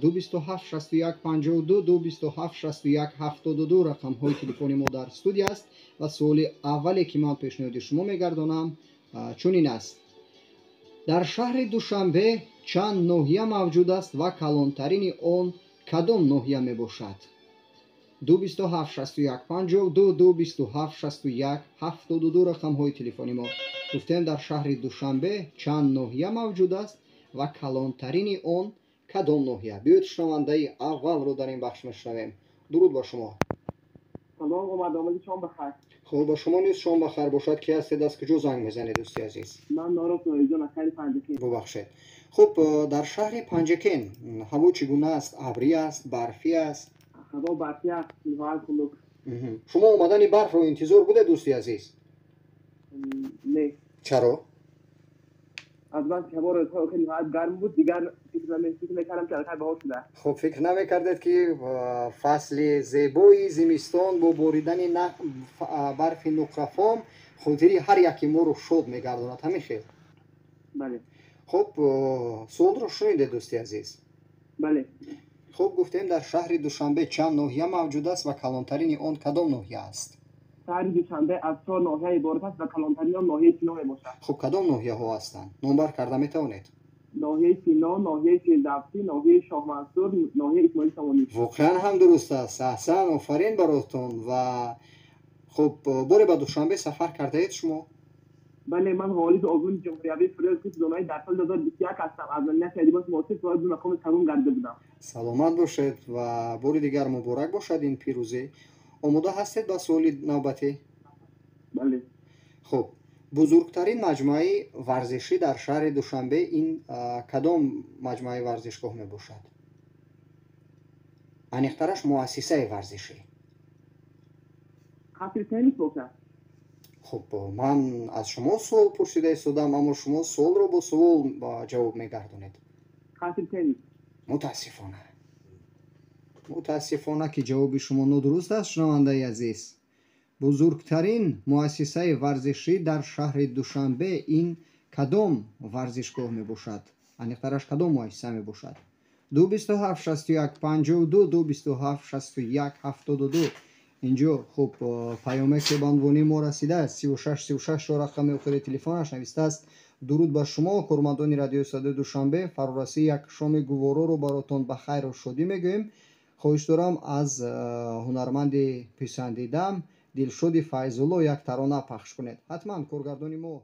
227 61 52, 227 61 72 рақамҳои телефони мо дар студия аст. Ва суоли аввале, ки ман пешниҳоди шумо мегардонам, чунин аст: дар шаҳри Душанбе чанд ноҳия мавҷуд аст ва калонтарини он кадом ноҳия мебошад? 227 61 52, 227 61 72 рақамҳои телефони мо. Гуфтем, дар шаҳри Душанбе чанд ноҳия мавҷуд аст ва калонтарини он кадом ноҳия? Биёед, шунавандаи аввалро дар ин бахш мешунавем. Дуруд ба шумо. Салом, омад-омади шом бахайр. Хуб, ба шумо низ шом бахайр бошад. Ки ҳастед, аз куҷо занг мезанед, дӯсти азиз? Ман Норов Ноиҷон, аз шаҳри Панҷакент. Бубахшед. Хуб, дар шаҳри Панҷакент ҳаво чӣ гуна аст? Абрӣ аст, барфӣ аст? Ҳаво барфӣ аст, ниҳоят хунук. Шумо омадани барфро интизор будед, дӯсти азиз? Не. Чаро? Аз бас ки ҳаво рӯзҳои охир ниҳоят гарм буд, дигар фикр мекардам, ки аллакай баҳор шуда. Хуб, фикр намекардед, ки фасли зебои зимистон бо боридани барфи нуқрафом хотири ҳар яки моро шод мегардонад, ҳамин хел? Бале. Хуб, суолро шунидед, дӯсти азиз? Бале. Хуб, гуфтем, дар шаҳри Душанбе чанд ноҳия мавҷуд аст ва калонтарини он кадом ноҳия аст? Шаҳри Душанбе аз чор ноҳия иборат аст ва калонтарини он ноҳияи Сино мебошад. Хуб, кадом ноҳияҳо ҳастанд, номбар карда метавонед? Ноҳияи Сино, ноҳияи Фирдавсӣ, ноҳияи Шоҳмансур, ноҳияи Исмоили Сомонӣ. Воқеан ҳам дуруст аст. Аҳсан, офарин баротон. Ва хуб, боре ба Душанбе сафар кардаед шумо? Бале, ман ғолиби озмуни ҷумҳуриявии «Фурӯғи субҳи доноӣ» дар соли 2021 ҳастам. Аз номинатсияи адиботи муосир соҳиби мақоми севум гардида будам. Саломат бошед ва бори дигар муборак бошад ин пирӯзӣ. Омода ҳастед ба суоли навбатӣ? Бале. Хуб, бузургтарин маҷмӯаи варзишӣ дар шаҳри Душанбе ин кадом маҷмӯаи варзишгоҳ мебошад, аниқтараш муассисаи варзишӣ? Қасри теннис бошад. Хуб, ман аз шумо суол пурсида истодам, аммо шумо суолро бо суол ҷавоб мегардонед. Қасри теннис. Мутаассифона, мутаассифона, ки ҷавоби шумо нодуруст аст, шунавандаи азиз. Бузургтарин муассисаи варзишӣ дар шаҳри Душанбе ин кадом варзишгоҳ мебошад, аниқтараш кадом муассиса мебошад? 227 61 52, 227 61 72. Инҷо, хуб, паёме ки ба унвони мо расидааст, 36 36 рақами охири телефонаш, навистааст: «Дуруд ба шумо, кормандони радиои Садои Душанбе. Фарорасии як шоми гувороро баротон ба хайру шодӣ мегӯем. Хоҳиш дорам, аз ҳунарманди писандидам Дилшоди Файзулло як тарона пахш кунед». Ҳатман, коргардони мо.